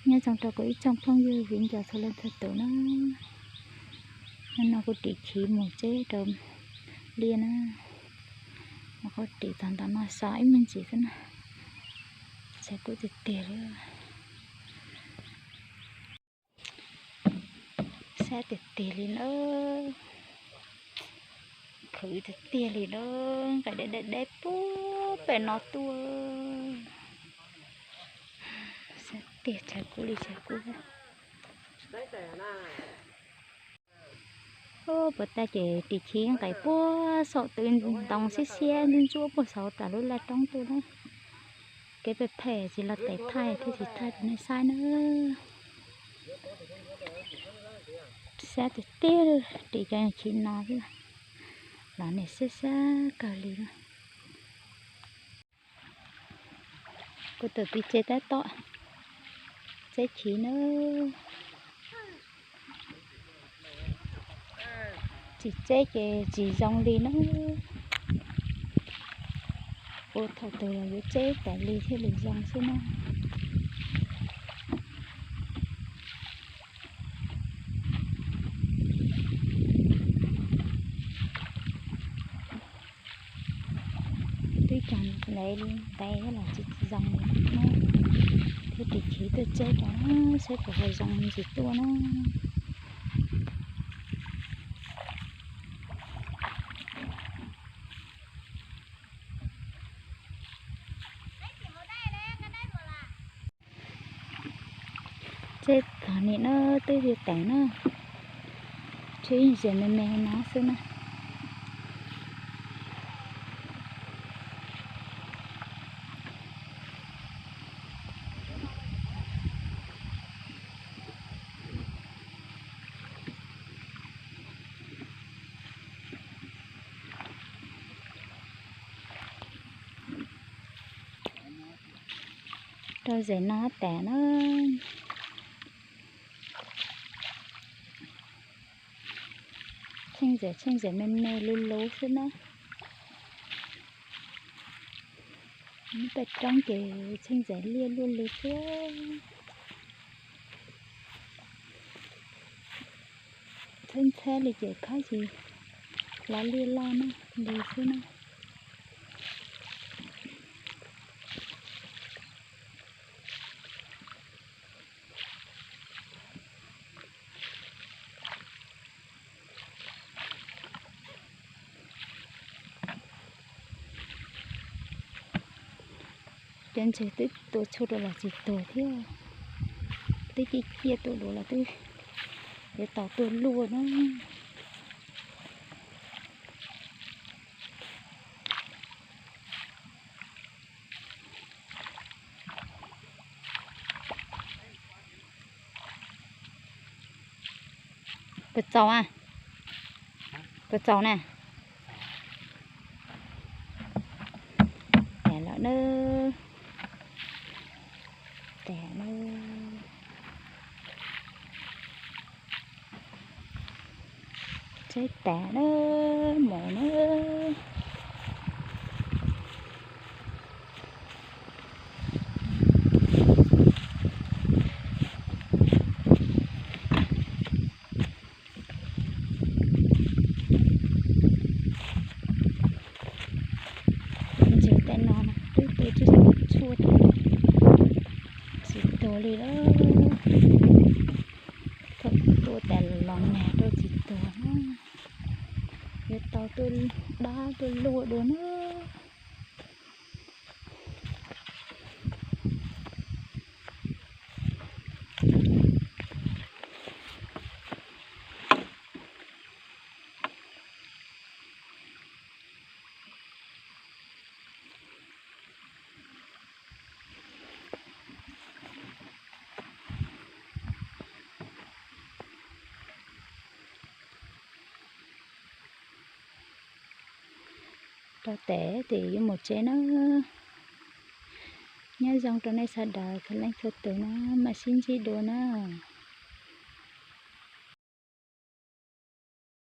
Nyob zoo rau kuv ib tsoom phooj ywg viv ncaus txhua leej txhua tus na. Hnub no kuv ris chiv mus tseb rau liaj na. Kuv ris tag ntawm no xav ib me ntsis xwb na. Tshav kub tiag tiag li. Sab tiag tiag li na. Khwv tiag tiag li na. Nqaim deb deb deb puag pem no tuaj. Sab tiag, tshav kub li tshav kub. Puag ta ces ris chiv nqaim puag saum tw ntoo xiab xiab ntsuab ntsuab puag saud tas lub laj roob tuaj na. Kev phem phem tsis los tes thaij thiab tsis thaij rau nej saib na. Sab tiag tiag, ris cov chiv no xwb los niam sab sab kawg li na. Kuv tus txiv tsev tab tom tseb chiv na. Tsis tseb ces tsis zoo li na. Ua thaum twg los yuav tseb tas li thiaj li zoo xwb na. Twb cog ntev ntev los tsis zoo li na. Thiab ris chiv tuaj tseb rau saib puas ho zoo ntsis tuaj na. Tseb tog nim no twb yog teev na, tshuav ib zes me me no xwb na. Rau zem no tas na. Tsheej zem tsheej zem me me luv luv xwb na. Paj roob ces tsheej zem liaj luaj li xwb. Txhab ntxhab li ces khab tsis los liaj loj na, li xwb na. Cov ntses twb tua tshuaj rau los tsis tuag thiab, twb ciaj ciaj tuaj dua los twb yuav tau tuaj luaj na. Puas txaus a? Puas txaus na? Tas lawm na. Tas na. Tseb tas na, mus na. Ntses tej no twb tua tshuaj tas, tsis tuag li lawm. Thaum tua tas los nag rau tsis tuag na, yuav tau tuaj dab tuaj luaj dua na. Rau tes tes yuav mus tsev na. Nyob zoo rau nej sawv daws txhua leej txhua tus na, mam sib ntsib dua na.